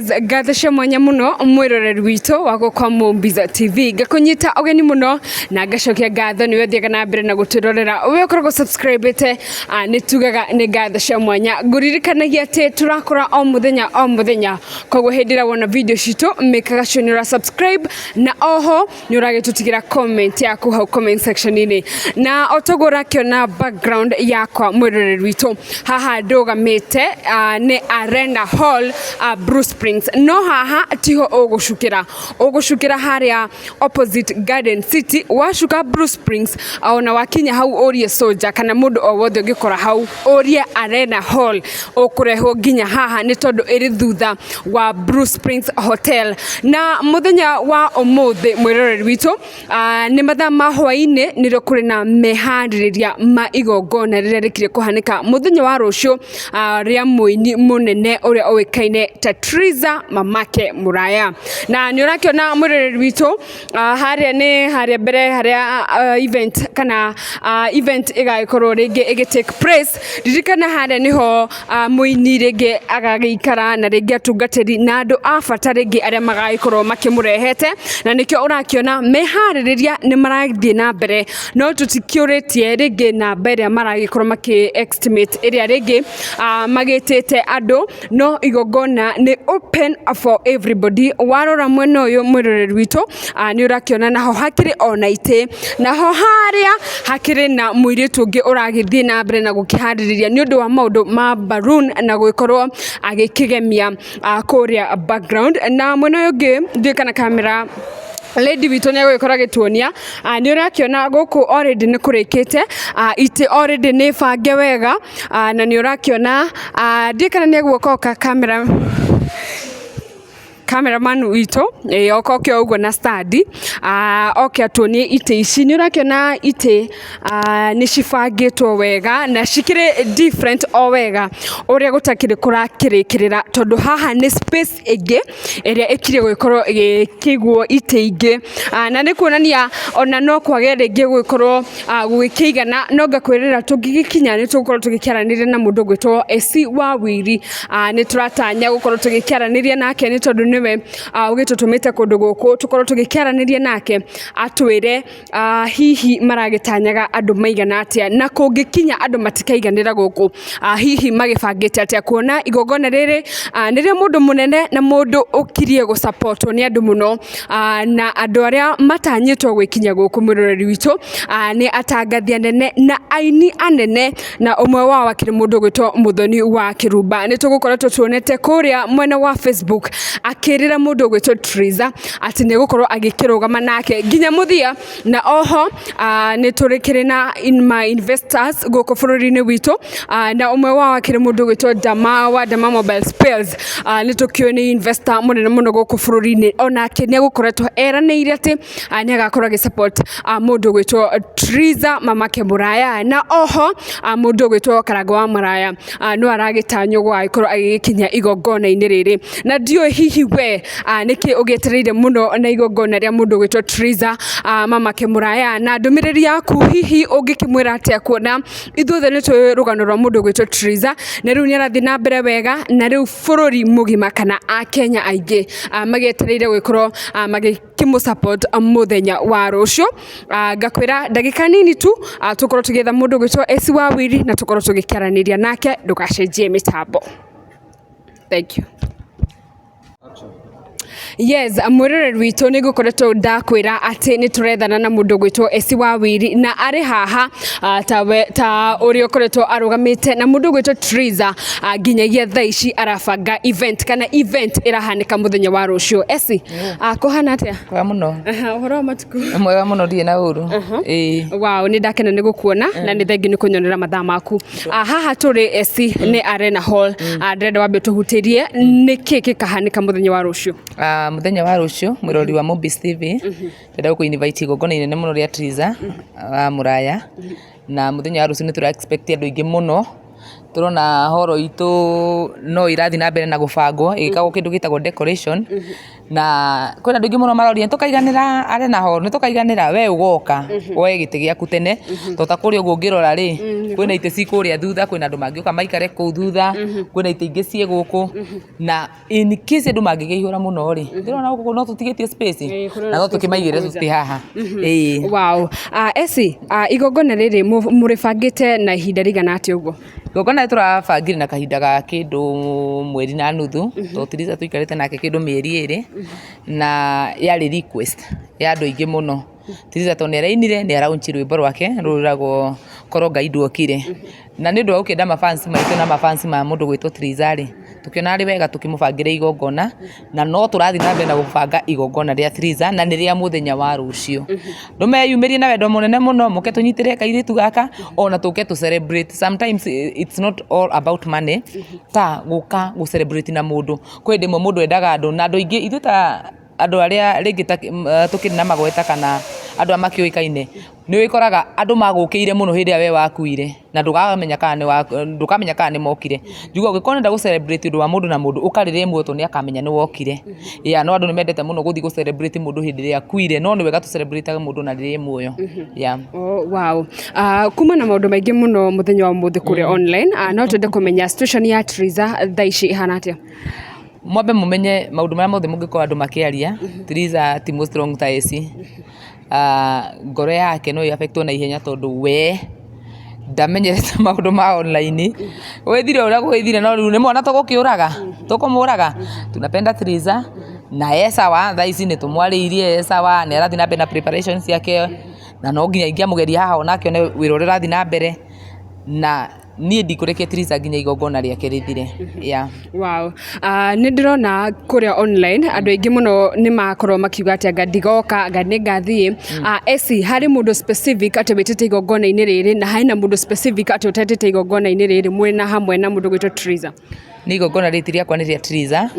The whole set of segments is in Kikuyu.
Yes, ngatho cia mwanya muno mwiroreri witũ wa gũkwa Mumbiza TV. Ngakũnyita ũgeni mũno na ngacokia ngatho nĩwe ũthiaga na mbere na gũtwĩrorera. We ũkoragwo subscribe-ĩte, nĩ tugaga nĩ ngatho cia mwanya. Ngũririkanagia atĩ tũrakũra o mũthenya o mũthenya, koguo hĩndĩ ĩrĩa wona video citũ mĩkaga sure nĩ ũra subscribe na oho nĩ ũragĩtũtigĩra comment yaku hau comment section-inĩ. Na o toguo ũrakĩona background yakwa mwĩroreri witũ, haha ndũgamĩte nĩ Arena Hall, Blue Springs. No haha tiho ũgũcukĩra, ũgũcukĩra harĩa opposite Garden City. Wacuka Blue Springs ona wakinya hau ũrie soja kana mũndũ o wothe ũngĩkora hau, ũrie Arena Hall, ũkũrehwo nginya haha nĩ tondũ ĩrĩ thutha wa Blue Springs Hotel. Na mũthenya wa ũmũthĩ mwĩroreri witũ, nĩ mathaa ma hwaĩ-inĩ nĩrĩo kũrĩ na meharĩrĩria ma igongona rĩrĩa rĩkire kũhanĩka mũthenya wa rũciũ, rĩa mũini mũnene ũrĩa ũĩkaine ta Triza Mamake Mũraya. Na nĩ ũrakĩona mwĩroreri witũ, harĩa nĩ harĩa mbere harĩa event kana event ĩgagĩkorwo rĩngĩ ĩgĩ take place. Ririkana harĩa nĩho mũini rĩngĩ agagĩikara na rĩngĩ atungatĩri na andũ a bata rĩngĩ arĩa magagĩkorwo makĩmũrehete, na nĩkĩo ũrakĩona meharĩrĩria nĩ marathiĩ na mbere, no tũtikĩũrĩtie rĩngĩ namba ĩrĩa maragĩkorwo makĩ estimate ĩrĩa rĩngĩ magĩtĩte andũ, no igongona nĩ open for everybody. Warora mwena ũyũ mwĩroreri witũ, nĩ ũrakĩona naho hakĩrĩ ona itĩ, naho harĩa hakĩrĩ na mũirĩtu ũngĩ ũragĩthiĩ na mbere na gũkĩharĩrĩria nĩ ũndũ wa maũndũ ma balloon na gũgĩkorwo agĩkĩgemia kũrĩa background. Na mwena ũyũ ũngĩ ndiũĩ kana camera lady witũ nĩ egũgĩkorwo agĩtuonia, nĩ ũrakĩona gũkũ already nĩ kũrĩkĩte, itĩ already nĩ bange wega, na nĩ ũrakĩona, ndiũĩ kana nĩ egũka oka cameraman witũ, ĩ oka oke o ũguo na stand, oke atuonie itĩ ici. Nĩ ũrakĩona itĩ nĩ cibangĩtwo wega na cikĩrĩ different o wega ũrĩa gũtakĩrĩ kũrakĩrĩkĩrĩra, tondũ haha nĩ space ĩngĩ ĩrĩa ĩkiriĩ gũgĩkorwo ĩgĩkĩigwo itĩ ingĩ, na nĩ kuonania ona no kwage rĩngĩ gũgĩkorwo gũgĩkĩigana, no ngakwĩrĩra tũngĩgĩkinya nĩ tũgũkorwo tũgĩkĩaranĩria na mũndũ ũgwĩtwo AC wa Wiri. Nĩ tũratanya gũkorwo tũgĩkĩaranĩria nake nĩ tondũ nĩwe ũgĩtũtũmĩte kũndũ gũkũ tũkorwo tũgĩkĩaranĩria nake atwĩre hihi maragĩtanyaga andũ maigana atĩa, na kũngĩkinya andũ matikaiganĩra gũkũ, hihi magĩbangĩte atĩa, kuona igongona rĩrĩ nĩ rĩa mũndũ mũnene na mũndũ ũkirie gũsupportwo nĩ andũ mũno, na andũ arĩa matanyĩtwo gwĩkinya gũkũ mwĩroreri witũ nĩ atangathi anene na aini anene, na ũmwe wao akĩrĩ mũndũ ũgwĩtwo Mũthoni wa Kĩrumba. Nĩ tũgũkoretwo tuonete kũrĩa mwena wa Facebook akĩrĩra mũndũ ũgwĩtwo Triza atĩ nĩ egũkorwo agĩkĩrũgama nake nginya mũthia. Na oho nĩ tũrĩkĩrĩ na ma investors gũkũ bũrũri-inĩ witũ, na ũmwe wao akĩrĩ mũndũ ũgwĩtwo Dama wa Dama Mobile Spares. Nĩ tũkĩũĩ nĩ investor mũnene mũno gũkũ bũrũri-inĩ, onake nĩ egũkoretwo eranĩire atĩ nĩ agakorwo agĩ support mũndũ ũgwĩtwo Triza Mamake Mũraya. Na oho mũndũ ũgwĩtwo Karangũ wa Maraya no aragĩtanywo gũgagĩkorwo agĩgĩkinya igongona-inĩ rĩrĩ. Na ndiũĩ hihi we nĩkĩ ũgĩetereire mũno na igongona rĩa mũndũ ũgwĩtwo Triza Mamake Mũraya, na ndũmĩrĩri yaku hihi ũngĩkĩmwĩra atĩa, kuona ithuothe nĩ tũĩ rũgano rwa mũndũ ũgwĩtwo Triza na rĩu nĩ arathiĩ na mbere wega, na rĩu bũrũri mũgima kana akenya aingĩ magĩetereire gũgĩkorwo magĩkĩmũ support mũthenya wa rũciũ. Ngakwĩra ndagĩka nini tu tũkorwo tũgĩetha mũndũ ũgwĩtwo AC wa Wiri na tũkorwo tũgĩkĩaranĩria nake. Ndũgacenjie mĩtambo. Thank you. Yes, mwĩroreri witũ, nĩ ngũkoretwo ndakwĩra atĩ nĩ tũrethana na mũndũ ũgwĩtwo AC wa Wiri, na arĩ haha tawe ta ũrĩa ũkoretwo arũgamĩte na mũndũ ũgwĩtwo Triza nginyagia thaa ici arabanga event kana event ĩrahanĩka mũthenya wa rũciũ. AC, kũhana atĩa? Mwega mũno. Aha, ũhoro wa matukũ? Mwega mũno, ndirĩ na ũru. Ĩĩ. Wow, nĩ ndakena nĩ gũkuona na nĩ thengiũ nĩ kũnyonera mathaa maku. Haha tũrĩ AC nĩ Arena Hall. Ndĩrenda wambe ũtũhutĩrie nĩkĩ gĩkahanĩka mũthenya wa rũciũ. Mũthenya wa rũciũ, mwĩrori wa Mobis TV, ndĩrenda gũkũ invite igongona inene mũno rĩa Triza wa Mũraya, na mũthenya wa rũciũ nĩ tũra expect andũ aingĩ mũno. Tũrona horo itũ no ĩrathiĩ na mbere na gũbangwo ĩgĩkagwo kĩndũ gĩtagwo decoration. Na kwĩna andũ aingĩ mũno maroria nĩtũkaiganĩra arĩ na horo nĩtũkaiganĩra, we ũgoka woe gĩtĩ gĩaku tene, to ta kũrĩa ũguo ũngĩrora rĩ, kwĩna itĩ ci kũrĩa thutha, kwĩna andũ mangĩũka maikare kũu thutha, kwĩna itĩ ingĩ ciĩ gũkũ, na in case andũ mangĩkĩihũra mũno rĩ, ndĩrona gũkũ no tũtigĩtie space na no tũkĩmaigĩre tũtĩ haha, ĩĩ. Wow. Esi, igongona rĩrĩ mũrĩbangĩte na ihinda rĩigana atĩa ũguo? Igongona rĩrĩ tũrabangire na kahinda ga kĩndũ mweri na nuthu, tondũ Tiriza tũikarĩte nake kĩndũ mĩeri 2, na yarĩ request ya andũ aingĩ mũno. Tiriza tondũ nĩ arainire, nĩ araunchire rwĩmbo rwake rũu rwĩragwo Korwo Ngai Nduokire. Na nĩ ũndũ wa gũkĩenda mafans maitũ na mafans ma mũndũ gwĩtwo Tiriza rĩ, tũkĩona arĩ wega tũkĩmũbangĩre igongona, na no tũrathiĩ na mbere na gũbanga igongona rĩa Tiriza, na nĩ rĩa mũthenya wa rũciũ. Andũ meyumĩrie na wendo mũnene mũno, mũke tũnyitĩrĩre kairĩtu gaka, ona tũke tũ celebrate. Sometimes it's not all about money, ta gũka gũ celebrate na mũndũ. Kwĩ hĩndĩ ĩmwe mũndũ endaga andũ, na andũ aingĩ ithuĩ ta andũ arĩa rĩngĩ tũkĩrĩ na magweta kana andũ arĩa makĩũĩkaine, nĩ wĩkoraga andũ magũkĩire mũno hĩndĩ ĩrĩa we wakuire, na ndũkamenya kana nĩ ndũkamenya kana nĩ mokire. Njugaga ũngĩkorwo ũrenda gũ celebrate ũndũ wa mũndũ na mũndũ, ũka rĩrĩa e muoyo tondũ nĩ akamenya nĩ wokire. Yeah, no andũ nĩ mendete mũno gũthiĩ gũ celebrate mũndũ hĩndĩ ĩrĩa akuire, no nĩ wega tũ celebrate mũndũ na rĩrĩa e muoyo. Yeah. Oh, wow. Kuma na maũndũ maingĩ mũno mũthenya wa ũmũthĩ kũrĩa online, no twende kũmenya situation ya Triza thaa ici ĩhana atĩa? Mwambe mũmenye maũndũ marĩa mothe mũngĩkorwo andũ makĩaria, Triza ti mũ strong ta Esi. Ngoro yake no ĩ affect wo na ihenya tondũ we ndamenyerete maũndũ ma online. Gwĩthire ũrĩa gwĩthire no rĩu nĩ mwana tũgũkĩũraga, tũkũmũraga. Tunapenda Triza na e sawa, thaa ici nĩ tũmwarĩirie e sawa, nĩ arathiĩ na mbere na preparation ciake, na no nginya ingĩamũgeria haha onake one wĩra ũrĩa ũrathiĩ na mbere, na niĩ ndikũrekia Triza nginya igongona rĩake rĩthire. Yeah. Wow. Nĩ ndĩrona kũrĩa online andũ aingĩ mũno nĩ makorwo makiuga atĩ anga ndigoka, anga nĩ ngathiĩ. Esi, harĩ mũndũ specific atĩ wĩtĩte igongona-inĩ rĩrĩ na harĩ na mũndũ specific atĩ ũtetĩte igongona-inĩ rĩrĩ mwĩna hamwe na mũndũ gwĩtwo Triza? Nĩ igongona rĩrĩ ti rĩakwa nĩ rĩa Triza,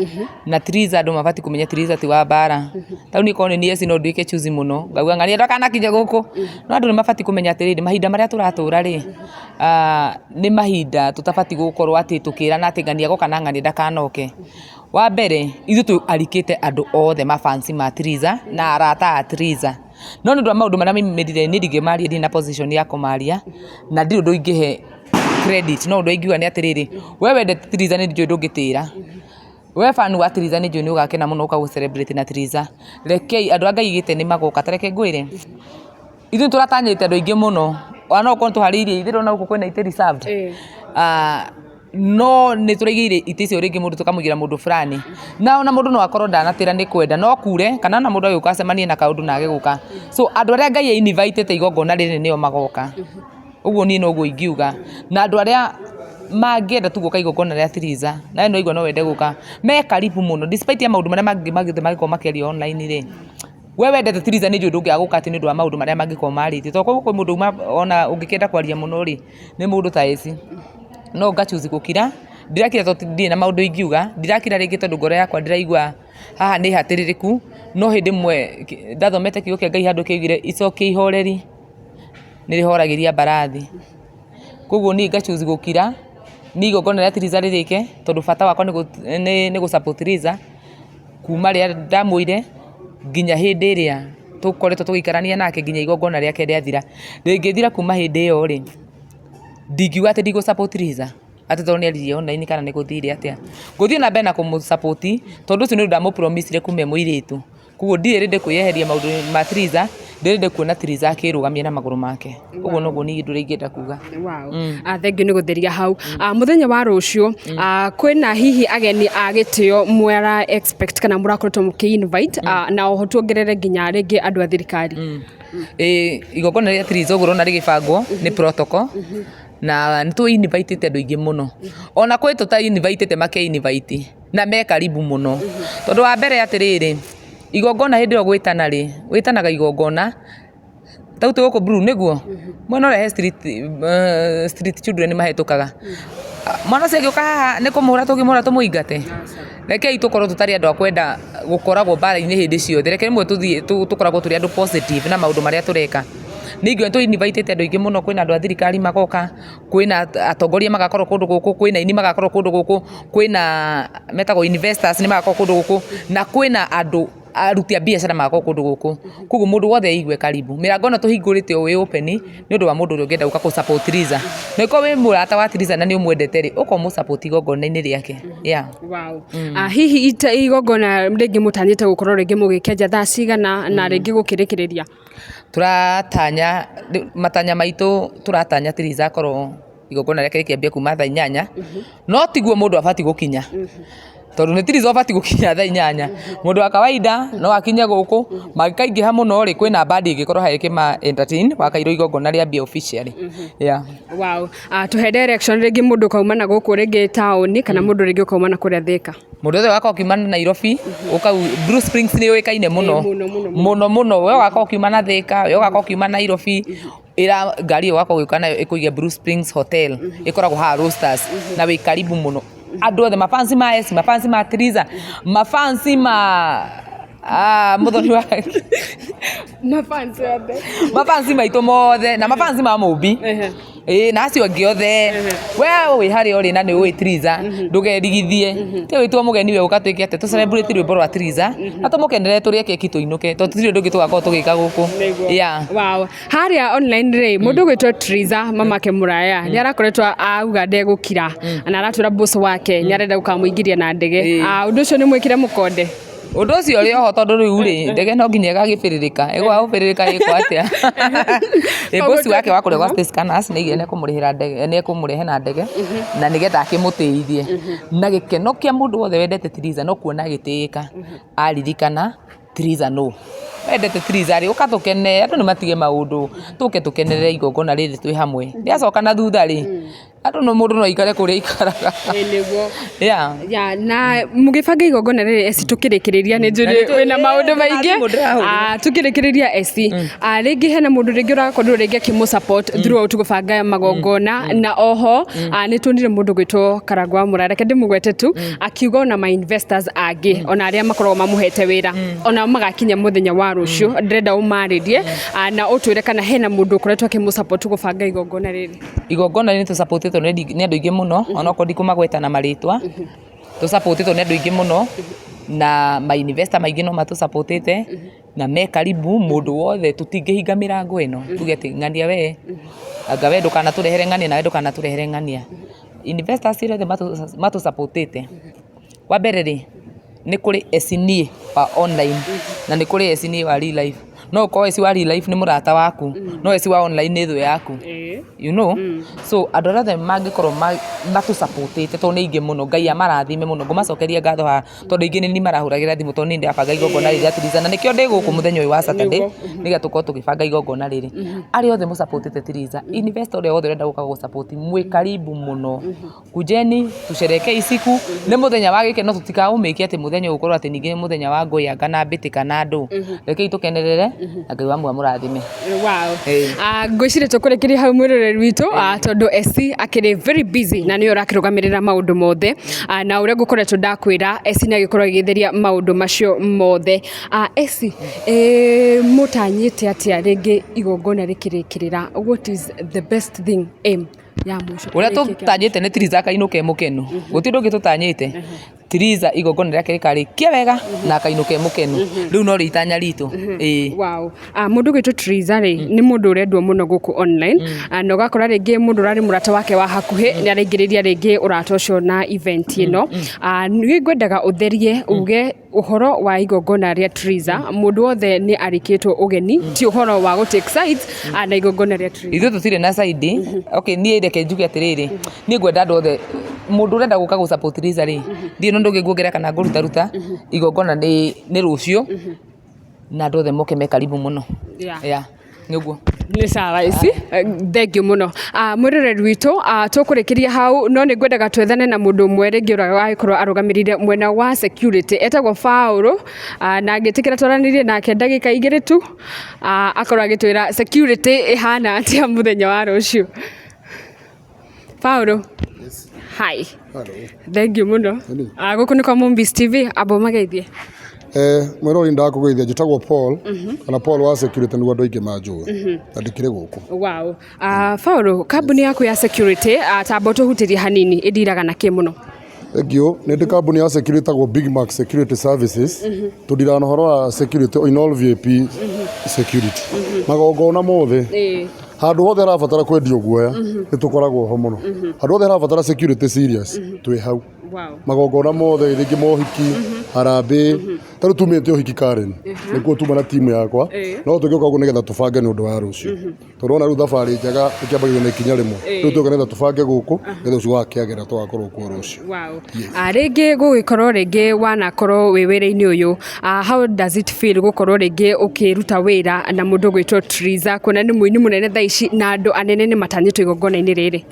na Triza andũ mabatiĩ kũmenya Triza ti wa mbara. Tarĩu niĩ korwo nĩ niĩ Esi no nduĩke choosy mũno, ngauga ng'ania ndakanakinye gũkũ. No andũ nĩ mabatiĩ kũmenya atĩrĩrĩ, mahinda marĩa tũratũra rĩ, nĩ mahinda tũtabatiĩ gũkorwo atĩ tũkĩrana atĩ ng'ania agoka na ng'ania ndakanoke. Wa mbere, ithuĩ tũarikĩte andũ othe mafans ma Triza na arata a Triza. No nĩ ũndũ wa maũndũ marĩa maumĩrire niĩ ndingĩmaria ndirĩ na position ya kũmaria, na ndirĩ ũndũ ingĩhe credit, no ũndũ ingiuga nĩ atĩrĩrĩ, we wendete Triza nĩ njũĩ ndũngĩtĩra. We fan wa Triza nĩ njũĩ nĩ ũgakena mũno ũka gũ celebrate na Triza. Rekei andũ arĩa Ngai aigĩte nĩ magoka, ta reke ngwĩre, ithuĩ nĩ tũratanyĩte andũ aingĩ mũno, ona no ũkorwo nĩ tũharĩirie, ithuĩ ndũrona gũkũ kwĩna itĩ reserved. No nĩ tũraigĩire itĩ icio rĩngĩ mũndũ tũkamũigĩra mũndũ fulani, na ona mũndũ no akorwo ndanatĩra nĩ kwenda, no kure kana ona mũndũ agĩũka acemanie na kaũndũ na age gũka. So andũ arĩa Ngai a invite ĩte igongona rĩrĩ nĩo magoka. Ũguo niĩ noguo ingiuga. Na andũ arĩa mangĩenda tu gũka igongona rĩa Triza, nawe nĩ waigua no wende gũka, me karibu mũno despite ya maũndũ marĩa mangĩ mangĩkorwo makĩario online rĩ, we wendete Triza nĩ njũĩ ndũngĩaga gũka atĩ nĩ ũndũ wa maũndũ marĩa mangĩkorwo marĩtio. Tondũ kwĩ mũndũ uma ona ũngĩkĩenda kwaria mũno rĩ, nĩ mũndũ ta Esi. No nga choose gũkira, ndirakira tondũ ndirĩ na maũndũ ingiuga, ndirakira rĩngĩ tondũ ngoro yakwa ndĩraigua haha nĩ hatĩrĩrĩku, no hĩndĩ ĩmwe ndathomete kiugo kĩa Ngai handũ kĩaugire icokia ihoreri nĩ rĩhoragĩria mbarathi. Koguo niĩ nga choose gũkira, niĩ igongona rĩa Triza rĩrĩke, tondũ bata wakwa nĩ gũ support Triza, kuma rĩrĩa ndamwĩrire nginya hĩndĩ ĩrĩa tũkoretwo tũgĩikarania nake nginya igongona rĩake rĩathira. Rĩngĩthira kuma hĩndĩ ĩyo rĩ, ndingiuga atĩ ndigũ support Triza, atĩ tondũ nĩ aririe online kana nĩ gũthire atĩa. Ngũthiĩ na mbere na kũmũ support tondũ ũcio nĩ ũndũ ndamũ promise ire kuma e mũirĩtu. Koguo ndirĩ ready kwĩyeheria maũndũ-inĩ ma Triza, ndĩ ready kuona Triza akĩrũgamia na magũrũ make. Ũguo noguo niĩ ũndũ ũrĩa ingĩenda kuga. Wow. Thengiũ nĩ gũtheria hau. Mũthenya wa rũciũ, kwĩna hihi ageni a gĩtĩo mũra expect kana mũrakoretwo mũkĩ invite, na oho tuongerere nginya rĩngĩ andũ a thirikari? Ĩĩ igongona rĩa Triza ũguo ũrona rĩgĩbangwo nĩ protocol, na nĩ tũ invite ĩte andũ aingĩ mũno. Ona kwĩ tũta invite ĩte make invite na me karibu mũno. Tondũ wa mbere atĩrĩrĩ, igongona hĩndĩ ĩyo gwĩtana rĩ, wĩtanaga igongona, ta rĩu twĩ gũkũ Blue nĩguo? Mwena ũrĩa he street children mahĩtũkaga. Mwana ũcio agĩũka haha nĩ kũmũhũra tũngĩmũhũra tũmũingate? Rekei tũkorwo tũtarĩ andũ a kwenda gũkoragwo mbara-inĩ hĩndĩ ciothe. Reke rĩmwe tũthiĩ tũkoragwo tũrĩ andũ positive na maũndũ marĩa tũreka. Nĩ ingĩ tũ invite andũ aingĩ mũno, kwĩna andũ a thirikari magoka, kwĩna atongoria magakorwo kũndũ gũkũ, kwĩna aini magakorwo kũndũ gũkũ, kwĩna metagwo investors nĩ magakorwo kũndũ gũkũ, na kwĩna andũ aruti a biacara magakorwo kũndũ gũkũ. Koguo mũndũ wothe eigue karibu. Mĩrango ĩno tũhingũrĩte ũũ ĩ open nĩ ũndũ wa mũndũ ũrĩa ũngĩenda gũka gũ support Triza. Na ũngĩkorwo wĩ mũrata wa Triza na nĩ ũmwendete rĩ, ũka ũmũ support igongona-inĩ rĩake. Yeah. Wow. Hihi igongona rĩngĩ mũtanyĩte gũkorwo rĩngĩ mũgĩkĩanjia thaa cigana na rĩngĩ gũkĩrĩkĩrĩria? Tũratanya, matanya maitũ tũratanya Triza akorwo igongona rĩake rĩkĩambia kuma thaa 8, no tiguo mũndũ abatiĩ gũkinya, tondũ nĩ Triza ũbatiĩ gũkinya thaa 8. Mũndũ wa kawaida no akinye gũkũ, mangĩkaingĩha mũno rĩ, kwĩna band ĩngĩkorwo haha ĩkĩma entertain wakairwo igongona rĩambie officially. Yeah. Wow. Tũhe direction rĩngĩ mũndũ ũkauma na gũkũ rĩngĩ taũni kana mũndũ rĩngĩ ũkauma na kũrĩa Thĩka. Mũndũ wothe ũgakorwo ũkiuma na Nairobi, ũkau Blue Springs nĩ yũĩkaine mũno. Mũno, mũno, mũno mũno. We ũgakorwo ũkiuma na Thĩka, we ũgakorwo ũkiuma Nairobi, ĩra ngari ĩyo ũgakorwo ũgĩũka nayo ĩkũige Blue Springs Hotel, ĩkoragwo haha Roasters, na wĩ karibu mũno. Andũ othe mafansi ma Esi, mafansi ma Triza, mafansi ma Mũthoni wa Mafansi othe. Mafansi maitũ mothe na mafansi ma Mũmbi. Ĩĩ na acio angĩ othe. We wĩ harĩa ũrĩ na nĩ ũĩ Triza, ndũgerigithie. Ti wĩtwo mũgeni we ũka twĩke atĩa, tũ celebrate rwĩmbo rwa Triza na tũmũkenerere tũrĩe keki tũinũke tondũ tũtirĩ ũndũ ũngĩ tũgakorwo tũgĩka gũkũ. Yeah. Wow. Harĩa online rĩ, mũndũ ũgwĩtwo Triza mamake Mũraya nĩ arakoretwo auga ndegũkira na aratwĩra boss wake nĩ arenda gũkamũingĩria na ndege. Ũndũ ũcio nĩ mwĩkĩre mũkonde? Ũndũ ũcio ũrĩ oho tondũ rĩu rĩ, ndege no nginya ĩgagĩbĩrĩrĩka, ĩgwaga gũbĩrĩrĩka ĩkwo atĩa? Ĩ boss wake wa kũrĩa gwa State Scanners nĩ aigire nĩ ekũmũrĩhĩra ndege, nĩ ekũmũrehe na ndege na nĩgetha akĩmũtĩithie. Na gĩkeno kĩa mũndũ wothe wendete Triza no kuona agĩtĩĩka aririkana Triza nũ. Wendete Triza rĩ, ũka tũkene, andũ nĩ matige maũndũ, tũke tũkenerere igongona rĩrĩ twĩ hamwe. Rĩacoka na thutha rĩ, andũ no mũndũ no aikare kũrĩa aikaraga. Ĩĩ nĩguo. Yeah. Ya, na mũgĩbanga igongona rĩrĩ eci tũkĩrĩkĩrĩria nĩ njũĩ Na nĩ wĩna maũndũ na maingĩ. thimũ ndĩrahũrĩra. Tũkĩrĩkĩrĩria eci, rĩngĩ hena mũndũ rĩngĩ ũrakorirwo rĩngĩ akĩmũ support throughout gũbanga magongona na oho nĩ tuonire mũndũ gwĩtwo Karangũ wa Mũraya, reke ndĩmũgwete tu, akiuga ona ma investors angĩ ona arĩa makoragwo mamũhete wĩra ona magakinya mũthenya wa rũciũ, ndĩrenda ũmarĩrie na ũtwĩre kana hena mũndũ ũkoretwo akĩmũ support gũbanga igongona rĩrĩ. Igongona rĩrĩ nĩ tũsapotĩtwo nĩ andũ aingĩ mũno, onokorwo ndikũmagweta na marĩtwa, tũsapotĩtwo nĩ andũ aingĩ mũno, na ma investor maingĩ no matũsapotĩte, na me karibu mũndũ wothe, tũtingĩhinga mĩrango ĩno, tuge atĩ ng'ania we, anga we ndũkanatũrehere ng'ania nawe ndũkanatũrehere ng'ania. Investors arĩa othe matũsapotĩte, wa mbere rĩ, nĩ kũrĩ eci niĩ wa online, na nĩ kũrĩ eci niĩ wa real life. No ũkorwo eci wa real life nĩ mũrata waku, no eci wa online nĩ thũ yaku. You know? So andũ arĩa othe mangĩkorwo matũsapotĩte tondũ nĩ aingĩ mũno, Ngai amarathime mũno, ngũmacokeria ngatho haha tondũ aingĩ nĩ niĩ marahũragĩra thimũ tondũ nĩ niĩ ndĩrabanga igongona rĩrĩ rĩa Tiriza, na nĩkĩo ndĩ gũkũ mũthenya ũyũ wa Saturday, nĩgetha tũkorwo tũgĩbanga igongona rĩrĩ. Arĩa othe mũsapotĩte Tiriza, investor ũrĩa wothe ũrenda gũka gũgũ support, mwĩ karibu mũno. Kujeni tusherekee hii siku, nĩ mũthenya wa gĩkeno tũtikaũmĩke atĩ mũthenya ũyũ ũkorwo atĩ ningĩ nĩ mũthenya wa ngũĩ anga na mbĩtĩka na andũ. Rekei tũkenerere na Ngai wa muoyo amũrathime. Wow. Ngwĩciria tũkũrĩkĩria hau mwĩroreri witũ, tondũ SC akĩrĩ very busy na nĩwe ũrakĩrũgamĩrĩra maũndũ mothe, na ũrĩa ngũkoretwo ndakwĩra SC nĩ agĩkorwo agĩtheria maũndũ macio mothe. SC, mũtanyĩte atĩa rĩngĩ igongona rĩkĩrĩkĩrĩra? What is the best thing aim ya mũico? Ũrĩa tũtanyĩte nĩ Tiriza akainũke e mũkenu, gũtirĩ ũndũ ũngĩ tũtanyĩte. Tiriza igongona rĩake rĩkarĩkia wega na akainũka e mũkenu, rĩu norĩo itanya ritũ. Ĩĩ. Wow. Mũndũ ũgwĩtwo Triza rĩ, nĩ mũndũ ũrendwo mũno gũkũ online, na ũgakora rĩngĩ mũndũ ũrarĩ mũrata wake wa hakuhĩ nĩ araingĩrĩria rĩngĩ ũrata ũcio na event ĩno. Nĩ ngwendaga ũtherie uge ũhoro wa igongona rĩa Triza, mũndũ wothe nĩ arĩkĩtwo ũgeni, ti ũhoro wa gũ take sides na igongona rĩa Triza. Ithuĩ tũtirĩ na side. Okay, niĩ reke njuge atĩrĩrĩ, niĩ ngwenda andũ othe, mũndũ ũrenda gũka gũ support Triza rĩ, ndirĩ na ũndũ ũngĩ nguongerera kana ngũrutaruta, igongona nĩ rũciũ, na andũ othe moke me karibu mũno. Yeah, nĩ ũguo. Nĩ sawa ici, thank you mũno. Mwĩroreri witũ, tũkũrĩkĩria hau, no nĩ ngwendaga twethane na mũndũ ũmwe rĩngĩ ũrĩa wagĩkorwo arũgamĩrĩire mwena wa security, etagwo Paul, na ngĩtĩkĩra twaranĩrie nake ndagĩka 2 tu, akorwo agĩtwĩra security ĩhana atĩa mũthenya wa rũciũ. Paul. Yes. Hi. Hello. Thank you mũno. Hello. Gũkũ nĩ kwa Mombis TV, amba ũmageithie. Mwĩrori, ndakũgeithia. Njĩtagwo Paul kana Paul wa security nĩguo andũ aingĩ manjũĩ, na ndĩkĩrĩ gũkũ. Wow. Paul, kambuni yaku ya security, tamba ũtũhutĩrie hanini, ĩndiraga na kĩ mũno? Thank you. Nĩ ndĩ kambuni ya security ĩtagwo Big Mac Security Services. Tũndiraga na ũhoro wa security in all VIP security, magongona mothe, handũ hothe harabatara kwendio guoya nĩ tũkoragwo ho mũno. Handũ hothe harabatara security serious, twĩ hau. Magongona mothe, rĩngĩ mohiki, harambĩ, ta rĩu tumĩte ũhiki Karen, nĩkuo tuma na timu yakwa, no tũgĩũka gũkũ nĩgetha tũbange nĩ ũndũ wa rũciũ, tondũ ona rĩu thabarĩ njega ĩkĩambagĩrĩria na ikinya rĩmwe. Rĩu tũgĩũka nĩgetha tũbange gũkũ, nĩgetha ũcio wakĩagĩra tũgakorwo kuo rũciũ. Wow. Rĩngĩ gũgĩkorwo rĩngĩ wanakorwo wĩ wĩra-inĩ ũyũ, how does it feel gũkorwo rĩngĩ ũkĩruta wĩra na mũndũ ũgwĩtwo Triza, kuona nĩ mũini mũnene thaa ici na andũ anene nĩ matanyĩtwo igongona-inĩ rĩrĩ?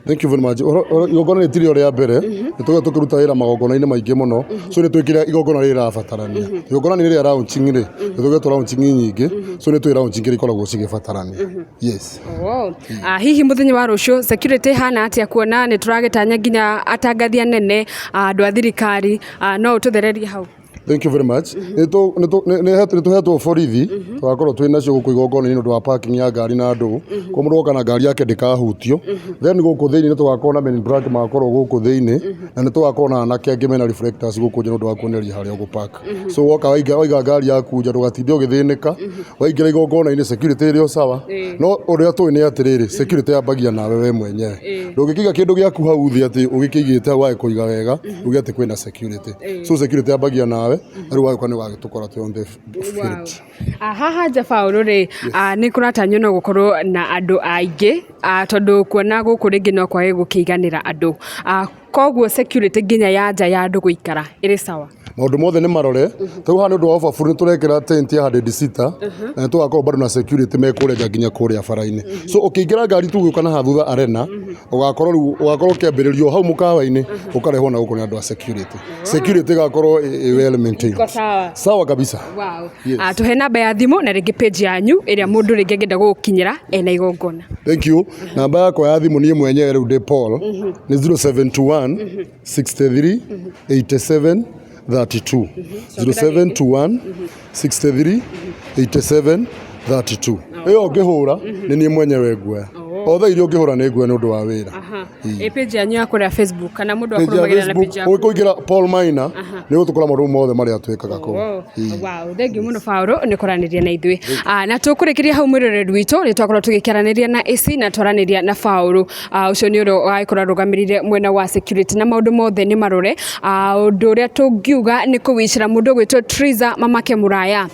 Thank you very much. Igongona rĩrĩ ti rĩo rĩa mbere, nĩ tũgĩte tũkĩruta wĩra magongona-inĩ maingĩ mũno, so nĩ twĩkĩra igongona rĩrĩ rĩrabatarania. Igongona nĩ rĩrĩa launching rĩ, nĩ tũgĩtwo launching nyingĩ, so nĩ twĩ launching iria ikoragwo cigĩbatarania. Yes. Oh. Hihi mũthenya wa rũciũ security hana atĩa, kuona nĩ tũragĩtanya nginya atangathi anene, andũ a thirikari? No ũtũthererie hau? Thank you very much. Nĩ tũhetwo borithi, tũgakorwo twĩ nacio gũkũ igongona-inĩ nĩ ũndũ wa parking ya ngari na andũ. Kwa mũndũ woka na ngari yake ndĩkahutio. Then gũkũ thĩinĩ nĩ tũgakorwo na men in black magakorwo gũkũ thĩinĩ, na nĩ tũgakorwo na anake angĩ mena reflectors gũkũ nja nĩ ũndũ wa kuonereria harĩa ũgũpark. So woka waiga ngari yaku nja, ndũgatinde ũgĩthĩnĩka. Waingĩra igongona-inĩ, security ĩrĩ o sawa. No ũrĩa tũĩ nĩ atĩrĩrĩ, security yambagia nawe we mwenyewe. Ndũngĩkĩiga kĩndũ gĩaku hau thĩ atĩ ũgĩkĩigĩte hau wage kũiga wega uge atĩ kwĩna security. So security yambagia nawe, na rĩu wagĩũka nĩ ũgagĩtũkora twĩ on the field. Haha nja, Paul rĩ, nĩ kũratanywo no gũkorwo na andũ aingĩ, tondũ kuona gũkũ rĩngĩ no kwage gũkĩiganĩra andũ, koguo security nginya ya nja ya andũ gũikara ĩrĩ sawa? Maũndũ mothe nĩ marore. Tarĩu haha nĩ ũndũ wa overflow, nĩ tũrekĩra tent ya 100 seater, na nĩ tũgakorwo bado na security me kũrĩa nja nginya kũrĩa bara-inĩ. So ũkĩingĩra ngari tu ũgĩũka na haha thutha arena, ũgakorwo rĩu ũgakorwo ũkĩambĩrĩrio hau mũkawa-inĩ, ũkarehwo na gũkũ nĩ andũ a security. Security ĩgakorwo ĩ well maintained. Iko sawa. Sawa kabisa. Wow. Yes. Tũhe namba ya thimũ na rĩngĩ page yanyu ĩrĩa mũndũ rĩngĩ angĩenda gũgũkinyĩra ena igongona. Thank you. Namba yakwa ya thimũ niĩ mwenyewe rĩu ndĩ Paul nĩ 0721 63 87 32, 0721 63 87 32. Ĩyo ũngĩhũra nĩ niĩ mwenyewe nguoya. O thaa iria ũngĩhũra nĩ nguoya nĩ ũndũ wa wĩra. Ĩ page yanyu ya kũrĩa Facebook, kana mũndũ Page ya akũrũmagĩrĩra na Facebook, page yaku? ũngĩkũingĩra Paul Maina nĩ ũgũtũkora maũndũ mothe marĩa twĩkaga kũu. Oh, wow, thengiũ mũno Paul nĩ kũranĩria na ithuĩ. Na tũkũrĩkĩria hau, mwĩroreri witũ, nĩ twakorwo tũgĩkĩaranĩria na AC na twaranĩria na Paul. Ũcio nĩ ũrĩa ũgagĩkorwo arũgamĩrĩire mwena wa security na maũndũ mothe nĩ marore. Ũndũ ũrĩa tũngiuga nĩ kũwicĩra mũndũ ũgwĩtwo Triza mamake mũraya,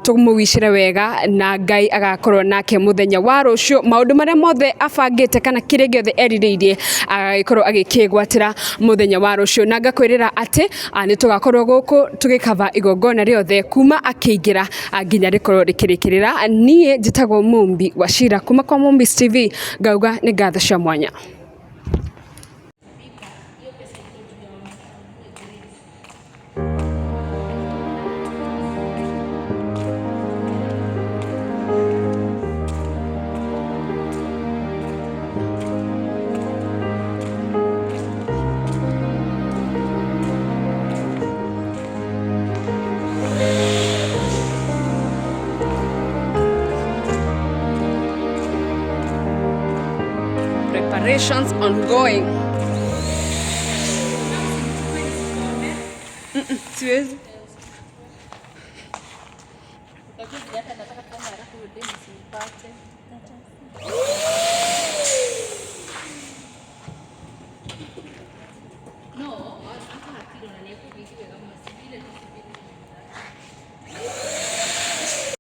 tũmũwicĩre wega na Ngai agakorwo nake mũthenya wa rũciũ, maũndũ marĩa mothe abangĩte kana kĩrĩa gĩothe erirĩirie agagĩkorwo agĩkĩgwatĩra mũthenya wa rũciũ. Na ngakwĩrĩra atĩ nĩ tũgakorwo gũkũ tũgĩkaba igongona rĩothe kuma akĩingĩra nginya rĩkorwo rĩkĩrĩkĩrĩra. Niĩ njĩtagwo Mumbi wa Cira kuma kwa Mumbis TV, ngauga nĩ ngatho cia mwanya. Preparations ongoing. Siwezi.